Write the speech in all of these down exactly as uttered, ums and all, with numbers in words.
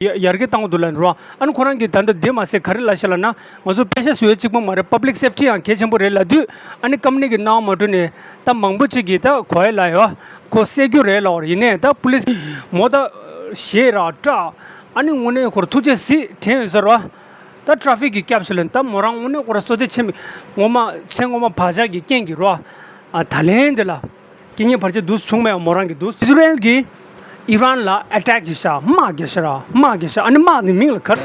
ཡ་ཡར་རྒྱས་བཏང་གི་འདུག་ལབ་རེད་བ། ཨ་ནི་ཁོ་རང་གིས་ད་ལྟ་འདི་མ་ཟད་ག་རེ་ལབ་ཤག་ལབ་ན། ང་ཚོ་པེ་ཤ་བཟོ་ཡས་གཅིག་པོ་མ་རེད། པབ་ལིག་སེབ་ཊི་ཡང་གལ་ཆེན་པོ་རེད་ལབ་དུས། ཨ་ནི་ཀམ་པ་ནི་གི་སྣང་བ་མ་འགྲོ་ནས་ད་མང་པོ་ཅིག་གིས་ད་གོ་ཡ་ལབ་ཡོད། ཁོ་བསད་རྒྱུ་རེད་ལབ་པ་རེད། ཡིན་ནའི་ད་པུ་ལིས་མོ་ད་ཞེད་ར་སྐྲག་ཨ་ནི་དངོས་གནས་ཁོར་ཐུགས་རྗེ་གཟིགས་དྲན་ཡོད་ཟེར་བ། ད་ཊ་ཕིག་གི་སྐྱབས་ཤིག་ལ་ད་མོ་རང་དངོས་གནས་ཁོ་ར་བསོད་བདེ་ཆེན་པོ་ངོ་མ་ཚེ་སྔོན་མ་བག་ཆགས་ཀྱི་རྐྱེན་གྱིས་རོ། ཨ་ད་ལན་འདི་ལ་སྐད་ངན་བར་ཆད་འདུག་བྱུང་མེད་མོ་རང་གི་འདུག་ཨི་ཟི་རེལ་གྱིས་ཨི་རན་ལ་ཨ་ཊེག་བྱས་ཤག་དམག་རྒྱག་ཤག་ར་དམག་རྒྱག་ཤག་ཨ་ནི་དམག་ནི་མིང་ལ་གར།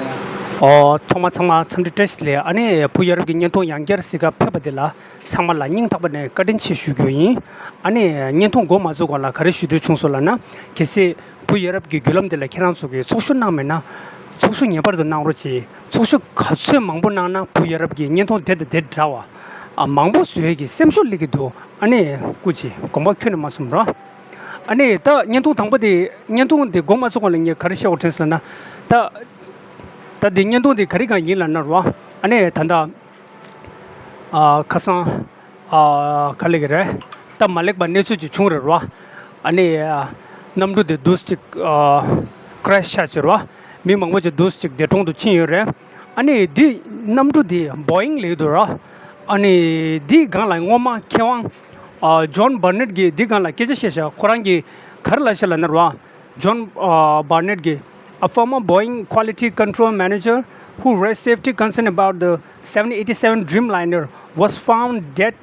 ཨོ་ཐོག་མ་ཚང་མ་འཚམས་འདྲི་བཀྲ་ཤིས་བདེ་ལེགས། ཨ་ནི་བུ་ཡ་རབས་ཀྱི་བརྙན་ཐུང་ཡང་བསྐྱར་གཟིགས་ག་ཕེབས་པ་འདི་ལ་ཚང་མ་ལ་སྙིང་ཐག་པ་ནས་བཀའ་དྲིན་ཆེ་ཞུ་རྒྱུ་ཡིན། ཨ་ནི་བརྙན་ཐུང་འགོ་མ་ཚུགས་གོང་ལ་ག་རེ་ཞུ་འདོད་བྱུང་སོང་ལབ་ན། གལ་སྲིད་བུ་ཡ་རབས་ཀྱི་བརྒྱུད་ལམ་འདི་ལ་ཁྱེད་རང་ཚོ་གིས་ཚོགས་ཞུགས་གནང་མེད་ན། ཚོགས་ཞུགས་ངེས་པར་དུ་གནང་རོགས་གྱིས། ཚོགས་ཞུགས་ག་ཚོད་མང་པོ་གནང་ན་བུ་ཡ་རབས་ཀྱི་བརྙན་ཐུང་དེ་དང་དེ་འདྲ་བ་ཨ་མང་པོ་བཟོ་ཡས་ཀྱི་སེམས་ཤུགས་སླེབས་ཀྱི་འདུག་ཨ་ནི་སྐུ་མཁྱེན་དགོངས་པ་ཁྱོན་ནས་མ་ཚོམས་རོགས། ཨ་ནི་ད་བརྙན་ཐུང་དང་པོ་དེ་བརྙན་ཐུང་དེ་འགོ་མ་ཚུགས་གོང་ལ་ངས་ག་རེ་བཤད་དགོས་དྲན་སོང་ལབ་ན། ད་ད་དེ་བརྙན་ཐུང་དེ་ག་རེ་གང་ཡིན་ལབ་ན་རོགས། ཨ་ནི་ད་ལྟ་ཨ་ཁ་སང་ཨ་ག་ལབ་ཀྱི་རེད། སྟབས་མ་ལེགས་པ་གནས་ཚུལ་ཅིག་བྱུང་རེད་རོ། ཨ་ནི་ཨ་གནམ་གྲུ་དེ་འདུག་ཅིག་ཨ་ཀྲེཤ་ཆགས་ཅིག་རོ། མི་མང་པོ་ཅིག་འདུག་ཅིག་འདས་གྲོངས་སུ་ཕྱིན་ཡོད་རེད། ཨ་ནི་འདི་གནམ་གྲུ་དེ་བོ་ཡིང་ལབ་ཀྱི་འདུག་རོ། ཨ་ནི་འདིའི་སྒང་ལ་སྔོན་མ་མཁས་དབང་ཨ་ཇོན་བར་ནེཊ་གིས་འདིའི་སྒང་ལ་སྐད་ཆ་བཤད་ཤག་ཁོ་རང་གིས་ག་རེ་ལབ་ཤག་ལབ་ན་རོ། John uh, Barnett, a former Boeing quality control manager who raised safety concern about the seven eighty-seven Dreamliner, was found dead,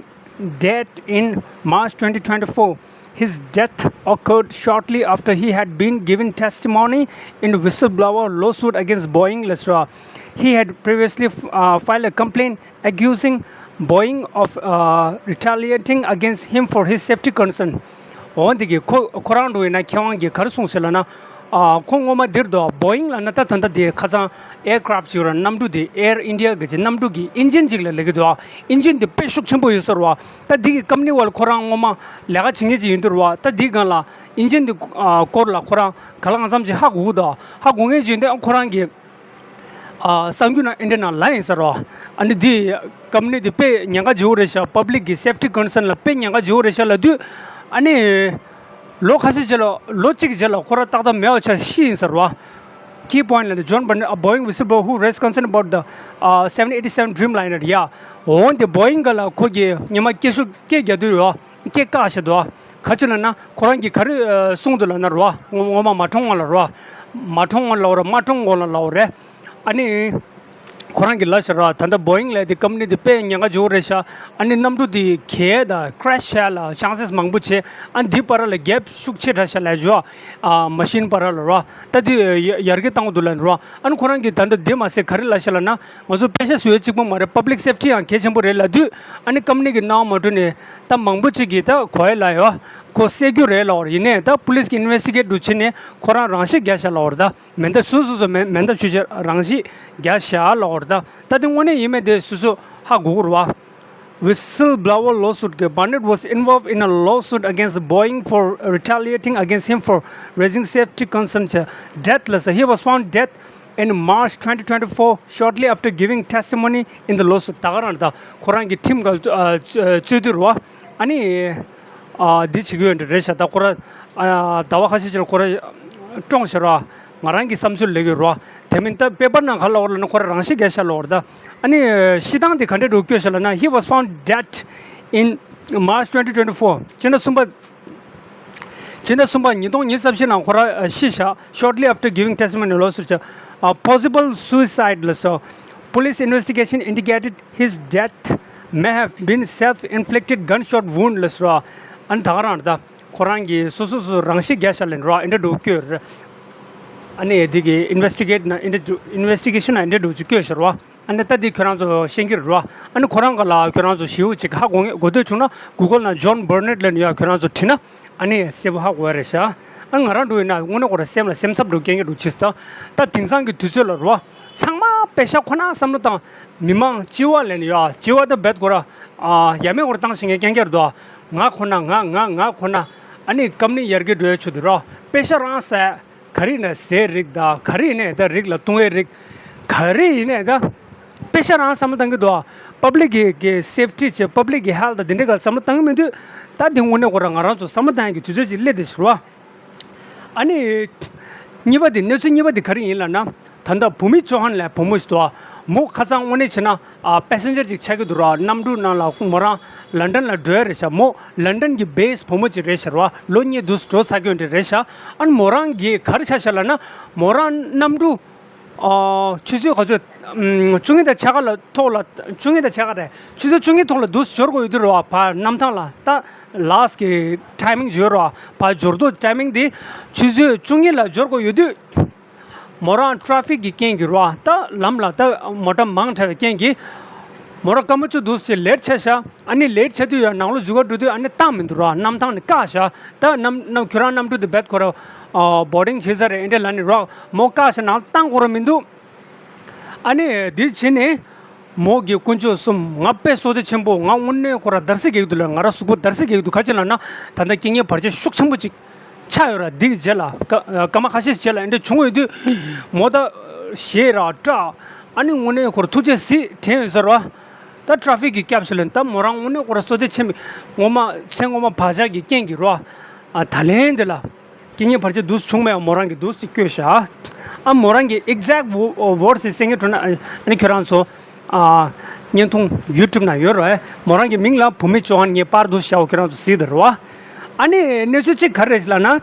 dead in March twenty twenty-four. His death occurred shortly after he had been given testimony in a whistleblower lawsuit against Boeing. He had previously uh, filed a complaint accusing Boeing of uh, retaliating against him for his safety concern. འོན་ཏེ་གི་ཁོ་ཁོ་རང་འགྲོ་ཡིན་ན་མཁས་དབང་གིས་ག་རེ་གསུངས་ཟེར་ལབ་ན། ཨ་ཁོ་ངོ་མ་འདིར་དུ་བོ་ཡིང་ལབ་ན་ད་ད་ལྟ་དེ་ཁ་སང་ཨེར་ཀ་རབ་ཅིག་ཡོད་ར། གནམ་གྲུ་དེ་ཨེར་ཨིན་ཌི་ཡ་གི་ཅིག་གནམ་གྲུ་གི་ཨིན་ཇིན་ཅིག་ལ་ལབ་ཀྱི་འདུག་ཨིན་ཇིན་དེ་དཔེ་ཤུགས་ཆེན་པོ་ཡོད་ས་རེད་བ། ད་འདི་གི་ཀམ་པ་ནི་བ་ལ་ཁོ་རང་ངོ་མ་ལས་ཀ་བྱེད་མཁན་ཅིག་ཡིན་དུས་རེད་བ། ད་འདིའི་སྒང་ལ་ཨིན་ཇིན་དེ་ཨ་སྐོར་ལ་ཁོ་རང་ག་ལ་གང་འཚམ་ཅིག་ཧ་གོ་གི་འདུག་ཧ་གོ་མཁན་ཅིག་ཡིན་དུས་ཁོ་རང་གིས། ཨ་གསར་འགྱུར་ནང་ཨེ་འདྲ་ནང་ལབ་ཡིན་ས་རེད་བ། ཨ་ནི་འདི་ཀམ་པ་ནི་འདི་དཔེ་ཉེན་ཁ་ཆེ་བོ་རེད་ཤག་པབ་ལིག་གི་སེབ་ཊི་ཀོན་སརན་ལ་དཔེ་ཉེན་ཁ་ཆེ་བོ་རེད་ཤག་ལབ་དུས། ཨ་ནི་ལོ་ཁ་ཤས་རྗེས་ལ་ལོ་གཅིག་རྗེས་ལ་ཁོ་རང་ཏག་ཏག་མེད་པ་ཆགས་ཤི་ཡིན་ས་རེད་བ། Key point ལ་ནི་John Burnett, a Boeing whistleblower who raised concern about the uh, seven eighty-seven Dreamliner. ཡ། འོན་ཏེ་བོ་ཡིང་ག་ལ་ཁོ་གིས་ཉི་མ་སྐད་ཤུགས་སྐད་རྒྱག་དུས་རེད་བ། སྐད་བཀག་བྱས་འདུག་ག་ཅི་ལབ་ན་ཁོ་རང་གིས་ག་རེ་ཨ་གསུངས་འདུག་ལབ་ན་རོ། ངོ་ངོ་མ་མ་གྲོངས་སྔོན་ལ་རོ། མ་གྲོངས་སྔོན་ལ་རོ། མ་གྲོངས་སྔོན་ལ་ལབ་རེད། ཨ་ནི་ཁོ་རང་གིས་ལབ་ཤག་རོ། ད་ལྟ་བོ་ཡིང་ལབ་དེ་ཀམ་པ་ནི་དེ་དཔེ་ཉེན་ཁ་ཆེ་བོ་རེད་ཤག་ཨ་ནི་གནམ་གྲུ་དེ་གས་དང་ཀྲེཤ་བྱས་ལ་ཆན་སེས་མང་པོ་བྱས། ཨ་ནི་འདི་བར་ལ་གེབ་ཤུགས་ཆེ་དྲགས་ཤག་ལབ་ཞུ། ཨ་མ་ཤིན་བར་ལ་རོ། ད་དེ་ཡ་ཡར་རྒྱས་བཏང་གི་འདུག་ལབ་རོ། ཨ་ནི་ཁོ་རང་གིས་ད་ལྟ་འདི་མ་ཟད་ག་རེ་ལབ་ཤག་ལབ་ན། ང་ཚོ་པེ་ཤ་བཟོ་ཡས་གཅིག་པོ་མ་རེད། པབ་ལིག་སེབ་ཊི་ཡང་གལ་ཆེན་པོ་རེད་ལབ་དུས། ཨ་ནི་ཀམ་པ་ནི་གི་སྣང་བ་མ་འགྲོ་ནས་ད་མང་པོ་ཅིག་གིས་ད་གོ་ཡ་ལབ་ཡོད། ཁོ་བསད་རྒྱུ་རེད་ལབ་པ་རེད། ཡིན་ནའི་ད་པུ་ལིས་ཀྱིས་ཨིན་ཝེ་སི་ཊི་གེཊ་འདྲ་བྱས་ནས་ཁོ་རང་རང་ཤི་རྒྱག་ཤག་ལབ་པ་རེད། ད་མེ་མདའ་སུ་སུ་སུ་མེ་མེ་མདའ་ཆུ་ཆ་རང་ཤི་རྒྱག་ཤག་ལབ་པ་རེད། ད་ད་དེ་དངོས་གནས་ཡིན་མིན་དེ་སུ་སུ་ཧ་གོ་གི་རེད་བ། Whistleblower lawsuit. Barnett was involved in a lawsuit against Boeing for retaliating against him for raising safety concerns. Death ལ་ས། He was found dead in March twenty twenty-four, shortly after giving testimony in the lawsuit. ད་ག་རང་ད་ཁོ་རང་གི་ཁྲིམས་ཀ་རྩོད་དུས་རོ། ཨ་ནི་འདི་བྱེད་ཀྱི་ཡོད་འདྲ་རེད་ཤག་ད་ཁོ་ར་ཟླ་བ་ཁ་ཤས་ཅིག་ལ་ཁོ་ར་གྲོངས་ཤག་རོ། ང་རང་གི་བསམ་ཚུལ་ལབ་ཀྱི་རོ། དེ་མིན་ད་པེ་པར་ནང་ག་ལབ་ཡོད་ལབ་ན་ཁོ་ར་རང་ཤི་རྒྱག་ཤག་ལབ་ཡོད་རེད་ད། ཨ་ནི་ཤི་སྟངས་དེ་ག་འདྲ་འདྲ་བོ་བཀོད་ཤག་ལབ་ན། He was found dead in March twenty twenty-four. སྤྱི་ཟླ་གསུམ་པ། སྤྱི་ཟླ་གསུམ་པ་ཉིས་སྟོང་ཉི་ཤུ་རྩ་བཞི་ནང་ཁོ་ར་ཤི་ཤག Shortly after giving testimony in a lawsuit. A possible suicide ལབ་སོང་། Police investigation indicated his death may have been self-inflicted gunshot wound ལབ་སོང་། ཨ་ནི་ད་ག་རང་རེད་ད། ཁོ་རང་གིས་སོ་སོ་སོ་རང་ཤི་རྒྱག་ཤག་ལབ་རོ། ཨེ་འདྲ་འདྲ་བོ་བཀོད་རེད། ཨ་ནི་དེ་གི་ཨིན་ཝེ་སི་ཊི་གེཊ་ནང་ཨེ་འདྲ་འདྲ་ཨིན་ཝེ་སི་ཊི་གེ་ཤན་ནང་ཨེ་འདྲ་འདྲ་བོ་ཅིག་བཀོད་ཤག་རོ། ཨ་ནི་ད་འདི་ཁྱོད་རང་ཚོ་ཤེས་ཀྱི་རེད་རོ། ཨ་ནི་ཁོ་རང་ག་ལ་ཁྱོད་རང་ཚོ་ཞེ་པོ་ཅིག་ཧ་གོ་ངེས་གོ་འདོད་བྱུང་ན་གུ་གལ་ནང་ཇོན་བར་ནེཊ་ལབ་ནས་ཡ་ཁྱོད་རང་ཚོ་བྲིས་ན་ཨ་ནི་གསལ་པོ་ཧ་གོ་བ་རེད་ཤག་ཨ་ང་རང་འགྲོ་ཡིན་ན་དངོས་གནས་ཁོ་རང་སེམས་ལ་སེམས་འཚབ་འགྲོ་སྐྱེ་ངེས་འགྲོ་ཅིག་ད། ད་དེང་སང་གི་དུས་ཚོད་ལ་རོ། ཚང་མ་པེ་ཤ་ཁོ་ན་བསམ་བློ་བཏང་། མི་མང་སྤྱི་བ་ལབ་ནས་ཡ་སྤྱི་བ་ད་རྦད་ཁོ་ར་ཡ་མེད་ཁོ་ར་བཏང་ཤེས་མཁན་རྐྱང་རྐྱང་རེད་དོ། ང་ཁོ་ན་ང་ང་ང་ཁོ་ན། ཨ་ནི་ཀམ་པ་ནི་ཡར་རྒྱས་འགྲོ་ཡ་ཆུ་དུ་རོ། པེ་ཤ་རང་ཟད། ག་རེ་ཡིན་ན་ཟས་རིགས་དང་། ག་རེ་ཡིན་ནའི་ད་རིགས་ལ་བཏུང་བའི་རིགས། ག་རེ་ཡིན་ནའི་ད་པེ་ཤ་རང་བསམ་བློ་བཏང་གི་འདུག་པབ་ལིག་གི་གི་སེབ་ཊི་བྱས། པབ་ལིག་གི་ཧེལ་ཐི་དང་དེ་འདྲའི་སྒང་བསམ་བློ་བཏང་གི་མི་འདུག་ད་དེ་དངོས་གནས་ཁོ་རང་ང་རང་ཚོ་བསམ་བློ་བཏང་ཡ་གི་དུས་ཚོད་ཅིག་སླེབས་བསྡད་ཤག་རོ། ཨ་ནི་ གཉིས་པ་དེ་གནས་ཚུལ་གཉིས་པ་དེ་ག་རེ་ཡིན་ལབ་ན། ད་ལྟ་བྷུ་མི་ཅོ་ཧན་ལབ་བུ་མོ་ཞིག་འདུག་ཨ། མོ་ཁ་སང་དངོས་གནས་བྱས་ན་ཨ་པེ་སེན་ཇར་ཅིག་ཆགས་ཀྱི་འདུག་ར། གནམ་གྲུ་ནང་ལ་མོ་རང་ལན་ཌན་ལ་འགྲོ་ཡ་རེད་ཤག་མོ་ལན་ཌན་གྱི་བེ་སི་བུ་མོ་ཅིག་རེད་ཤག་ར། ལོ་གཉིས་འདུག་འགྲོ་ཚར་གྱི་ཡོད་རེད་ཤག་ཨ་ནི་མོ་རང་གིས་ག་རེ་ཆགས་ཤག་ལབ་ན། མོ་རང་གནམ་གྲུ་ཨ་ཆུ་ཚོད་ག་ཚོད་ཨམ་བཅུ་གཉིས་དང་ཕྱེད་ཀ་ལ་ཐོག་ལ་བཅུ་གཉིས་དང་ཕྱེད་ཀ་རེད། ཆུ་ཚོད་བཅུ་གཉིས་ཐོག་ལ་འདུག་འབྱོར་དགོས་ཡོད་དུས་རེད་བ། ཕར་གནམ་ཐང་ལ་ད་ལཱ་སི་ཊི་གི་ཊའི་མིང་འབྱོར་རེད་བ། ཕར་འབྱོར་དུས་ཊའི་མིང་དེ་ཆུ་ཚོད་བཅུ་གཉིས་ལ་འབྱོར་དགོས་ཡོད་དུས། མོ་རང་ཊ་རེ་ཕིག་གི་རྐྱེན་གྱིས་རེད་བ། ད་ལམ་ལ་ད་མོ་ཊ་མང་དྲགས་པའི་རྐྱེན་གྱིས་མོ་རང་སྐར་མ་བཅུ་འདུག་ཅིག་ལེ་ཊི་ཆགས་ཤག་ཨ་ནི་ལེ་ཊི་ཆགས་དུས་ཡང་ནང་ལོགས་འཛུལ་ག་འགྲོ་དུས་ཨ་ནི་བཏང་མི་འདུག་ར། གནམ་ཐང་ནས་བཀག་ཤག་ད་གནམ་གནམ་ཁྱོད་རང་གནམ་གྲུ་དེ་བེད་ཁོ་ར་ཨ་བོར་ཌིང་བྱས་ཚར་རེད་ཨེ་འདྲ་ལབ་ནས་ར། མོ་བཀག་ཤག་ནང་བཏང་དགོས་ར་མི་འདུག་ཨ་ནི་འདི་བྱས་ནས་མོ་གི་དཀོན་མཆོག་གསུམ། ང་དཔེ་བསོད་བདེ་ཆེན་པོ། ང་དངོས་གནས་ཁོ་ར་འདར་སིག་རྒྱག་གི་འདུག་ལ། ང་ར་གཟུགས་པོ་འདར་སིག་རྒྱག་གི་འདུག་ག་ཅི་ལབ་ན་ད་ལྟ་རྐྱེན་ངན་བར་ཆད་ཤུགས་ཆེན་པོ་ཅིག་ཆགས་ཡོད་ར། འདི་གི་རྗེས་ལ་སྐར་སྐར་མ་ཁ་ཤས་ཤིག་རྗེས་ལ་ཨེ་འདྲ་བྱུང་ཡོད་དུས་མོ་ད་ཞེད་ར་སྐྲག་ཨ་ནི་དངོས་གནས་ཁོ་ར་ཐུགས་རྗེ་གཟིགས་དྲན་ཡོད་ཟེར་བ། ད་ཊ་རེ་ཕིག་གི་སྐྱབས་ཤིག་ལ་ད་མོ་རང་དངོས་གནས་ཁོ་ར་བསོད་བདེ་ཆེན་པོ་ངོ་མ་ཚེ་སྔོན་མ་བག་ཆགས་ཀྱི་རྐྱེན་གྱིས་ར། ཨ་ད་ལན་འདི་ལ། རྐྱེན་ངན་བར་ཆད་འདུག་བྱུང་མེད་མོ་རང་གིས་འདུག་ཅིག་བཀོད་བཞག་ཨ་མོ་རང་གི་ཨེག་ཛེག་ཝོར་ཌི་སི་ཟེར་མཁན་དྲོ་ན་ཨ་ནི་ཁྱོད་རང་ཚོ་ཨ་བརྙན་ཐུང་ཡུ་ཊུབ་ན་ཡོད་རེད། མོ་རང་གི་མིང་ལ་བུ་མི་ཅོ་ཧན་ངས་པར་འདུག་བཞག་ཁྱོད་རང་ཚོ་གཟིགས་དང་རེད་བ། ཨ་ནི་གནས་ཚུལ་གཅིག་ག་རེ་རེད་ལབ་ན།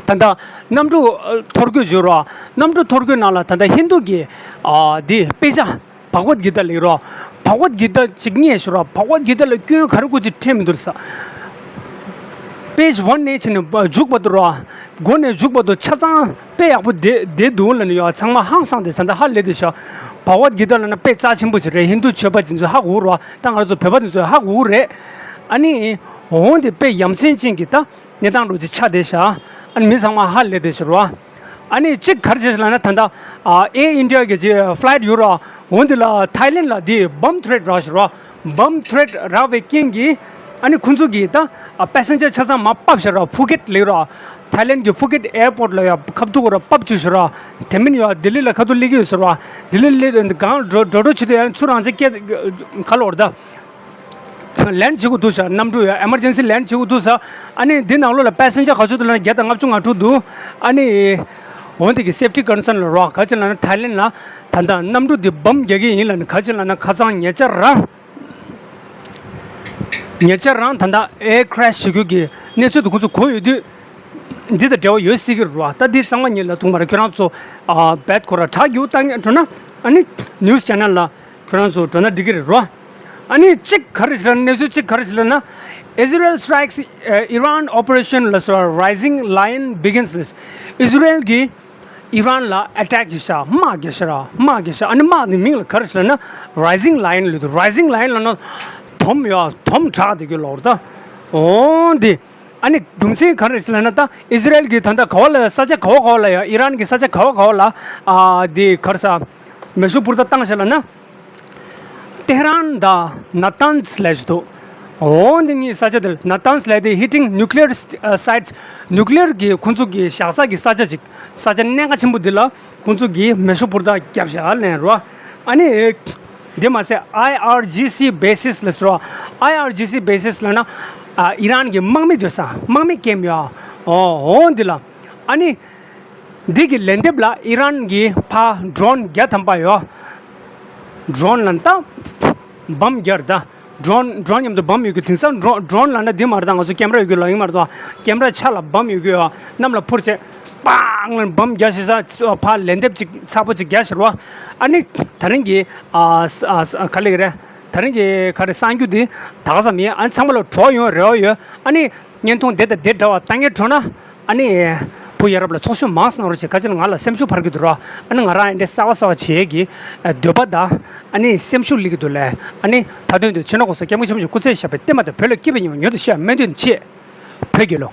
ད་ལྟ་གནམ་གྲུ་ཨ་ཐོ་འགོད་བྱོས་རོགས། གནམ་གྲུ་ཐོ་འགོད་ནང་ལ་ད་ལྟ་ཧིན་རྡུ་གི་ཨ་དེ་དཔེ་ཆ་བྷག་ཝད་གི་ཏཱ་ལེགས་རོགས། བྷག་ཝད་གི་ཏཱ་ཅིག་རྙེད་ཤོག་རོགས། བྷག་ཝད་གི་ཏཱ་ལ་སྐྱོན་ག་རེ་དགོས་ཅིག་ཕྲད་མི་འདུག་ས། པེ་ཇི་ཝན་ནས་བྱས་ནས་མཇུག་བར་དུ་རོགས། མགོ་ནས་མཇུག་བར་དུ་ཆ་ཚང་དཔེ་ཡག་པོ་བསྡད་བསྡད་འདུག་ལབ་ནས་ཡོད། ཚང་མ་ཧང་སངས་ཏེ་ད་ལྟ་ཧ་ལས་བསྡད་ཤག་བྷག་ཝད་གི་ཏཱ་ལབ་ན་དཔེ་རྩ་ཆེན་པོ་ཅིག་རེད། ཧིན་རྡུ་ཆོས་པ་དེ་ཚོས་ཧ་གོ་རོགས། ད་ང་ཚོ་བོད་པ་དེ་ཚོས་ཧ་གོ་རེད། ཨ་ནི་འོང་དེ་དཔེ་ཡ་མཚན་ཅན་གྱི་ད། གནས་སྟངས་འདྲ་ཅིག་ཆགས་བསྡད་ཤག་ཨ་ནི་མི་ཚང་མ་ཧ་ལས་བསྡད་ཤག་རོ། ཨ་ནི་གཅིག་ག་རེ་བྱས་ཤག་ལབ་ན་ད་ལྟ་ཨ་ཨེར་ཨིན་ཌི་ཡ་གི་ཅིག་ཕ་ལའི་ཊི་ཡོད་རོ། འོ་འདི་ལ་ཐའི་ལེན་ཌི་ལ་དེ་བམ་ཐི་རེ་ཊི་རག་ཤག་རོ། བམ་ཐི་རེ་ཊི་རག་པའི་རྐྱེན་གྱིས་ཨ་ནི་ཁོང་ཚོ་གིས་ད་ཨ་པེ་སེན་ཇར་ཆ་ཚང་མར་ཕབ་ཤག་རོ། ཕུ་ཀེད་ལ་ཡོད་རོ། ཐའི་ལེན་ཌི་གི་ཕུ་ཀེད་ཨེར་པོར་ཊི་ལ་ཡ་ཁ་ཐུག་རོ་ཕབ་བཅུག་ཤག་རོ། དེ་མིན་ཡོད་ལྡི་ལི་ལ་ཁ་ཐུག་སླེབས་ཀྱི་ཡོད་ཟེར་རོ། ལྡི་ལི་སླེབས་གང་འགྲོ་འགྲོ་འགྲོ་བྱེད་དུས་ཡང་ཚུར་རང་ཚེ་སྐད་ག་ལོར་ད། ལེན་ཌི་བྱེད་དགོས་འདུག་ཤག་གནམ་གྲུ་ཡ་ཨེ་མར་ཇེན་སི་ལེན་ཌི་བྱེད་དགོས་འདུག་ཤག་ཨ་ནི་འདི་ནང་ལོགས་ལ་པེ་སེན་ཇར་ག་ཚོད་འདུག་ལབ་ན་བརྒྱ་དང་ལྔ་བཅུ་ང་དྲུག་འདུག་ཨ་ནི་འོན་ཏེ་གི་སེབ་ཊི་ཀོན་སརན་ལ་རོགས། ག་ཅི་ལབ་ན་ཐའི་ལེན་ཌི་ལ་ད་ལྟ་གནམ་གྲུ་འདི་བམ་རྒྱག་གི་ཡིན་ལབ་ནས། ག་ཅི་ལབ་ན་ཁ་སང་ཉེ་ཆར་རང་ཉེ་ཆར་རང་ད་ལྟ་ཨེར་ཀེ་རེ་ཤི་བྱེད་རྒྱུ་གི་གནས་ཚུལ་དེ་ཁོ་ཚོ་གོ་ཡོད་དུས། འདི་དང་འབྲེལ་བ་ཡོད་སྲིད་ཀྱི་རེད་བ། ད་འདི་ཚང་མ་ཉིད་ལ་ཐུག་མ་རེད། ཁྱོད་རང་ཚོ་ཨ་བེད་ཁོ་ར་དྲག་རྒྱུ་བཏང་ངེས་འགྲོ་ན་ཨ་ནི་ནིའུ་སི་ཆེ་ནལ་ལ་ཁྱོད་རང་ཚོ་འགྲོ་ན་འགྲིག་གི་རེད་རོ། ཨ་ནི་གཅིག་ག་རེ་ཟེར་ན་གནས་ཚུལ་གཅིག་ག་རེ་ཟེར་ན། Israel strikes uh, Iran operation ལ་སོགས་Rising Lion begins ལས། ཨི་ཟི་རེལ་གྱིས་ཨི་རན་ལ་ཨེ་ཊེག་བྱས་ཤག་དམག་རྒྱག་ཤག་ར། དམག་རྒྱག་ཤག་ཨ་ནི་དམག་དེ་མིང་ལ་ག་རེ་ཟེར་ན་Rising Lion ལབ་འདུག Rising Lion ལབ་ན་དོམ་ཡོད། དོམ་དྲག་དེ་གི་ལོར་ད། འོ་འདི། ཨ་ནི་རྒྱུ་མཚན་ག་རེ་ཟེར་ན་ད་ཨི་ཟི་རེལ་གྱིས་ད་ལྟ་ག་བ་ལ་ས་ཆ་ག་བ་ག་བ་ལ་ཡ་ཨི་རན་གྱི་ས་ཆ་ག་བ་ག་བ་ལ་ཨ་དེ་ག་རེ་ཟ་མེ་ཤུགས་འཕུར་མདའ་བཏང་ཤག་ལབ་ན། ཏེ་ཧ་རན་དང་ནཱ་ཏཱན་ཛ་ལབ་ཅིག་འདུག་འོ་འདི་གཉིས་ས་ཆ་དེར་ནཱ་ཏཱན་ཛ་ལབ་དེ་hitting nuclear sites ནུ་ཀི་ལི་ཡར་གྱི་ཁོང་ཚོ་གི་བཞག་ས་གི་ས་ཆ་ཅིག་ས་ཆ་གནད་འགག་ཆེན་པོ་འདི་ལ་ཁོང་ཚོ་གིས་མེ་ཤུགས་འཕུར་མདའ་བརྒྱབ་ཤག་ལབ་རོ། ཨ་ནི། འདི་མ་ཟད་ཨའི་ཨར་ཇི་སི་བེ་སིས་ལབ་ཟེར་བ། ཨའི་ཨར་ཇི་སི་བེ་སིས་ལབ་ན། ཨ་ཨི་རན་གྱི་དམག་མི་སྡོད་ས་དམག་མི་ཀེམ་ཡོད། འོ་འོ་འདི་ལ། ཨ་ནི། འདི་གི་ལན་འདེབས་ལ་ཨི་རན་གྱིས་ཕར་ཌོ་རོན་བརྒྱ་ཐམ་པ་ཡོད། ཌོ་རོན་ལབ་ན་ད་བམ་རྒྱག་རེད་ད། ཌོ་རོན་ཌོ་རོན་མཉམ་དུ་བམ་ཡོད་རྒྱུ། དེང་སང་ཌོ་རོན་ཌོ་རོན་ལབ་ན་འདི་མ་རེད་ད། ང་ཚོ་ཀེམ་ར་ཡོད་རྒྱུ་ལབ་ཡིན་མ་རེད་ད། ཀེམ་ར་ཆ་ལ་བམ་ཡོད་རྒྱུ་ཡོད། གནམ་ལ་འཕུར་བྱས་པང་ལབ་བམ་རྒྱག་ཤེས་ས་ཕར་ལན་འདེབས་ཅིག་ཚ་པོ་ཅིག་རྒྱག་ཤེས་རོ། ཨ་ནི་དེ་རིང་གི་ཨ་ཨ་ག་ལབ་ཀྱི་རེད། དེ་རིང་གི་ག་རེ་གསར་འགྱུར་འདི་ད་ག་ཙམ་ཡིན། ཨ་ནི་ཚང་མ་ལ་གྲོགས་ཡོང་རེ་བ་ཡོད། ཨ་ནི། བརྙན་ཐུང་དེ་དང་དེ་འདྲ་བ་ལྟ་ངན་འགྲོ་ན། ཨ་ནི། བུ་ཡ་རབས་ལ་ཚོགས་ཞུགས་མང་ཙམ་གནང་རོགས་བྱེད། ག་ཅི་ལ་ང་ལ་སེམས་ཤུགས་འཕར་གྱི་འདུག་ར། ཨ་ནི་ང་རང་ཨེ་འདྲའི་གསར་བ་གསར་བ་བྱེད་ཡས་ཀྱི་འདོད་པ་དང་། ཨ་ནི་སེམས་ཤུགས་སླེབས་ཀྱི་འདུག་ལས། ཨ་ནི་མཐའ་དོན་དུ་ཕྱི་ནང་གོང་ས་སྐྱབས་མགོན་ཆེན་པོ་མཆོག་སྐུ་ཚེ་ཞབས་པད་བརྟན་མ་དང་། བོད་ལ་སྐྱིད་པ་ཡོང་བ་མྱུར་དུ་ཤར་སྨོན་འདུན་ཆེ། བོད་རྒྱལ་ལོ།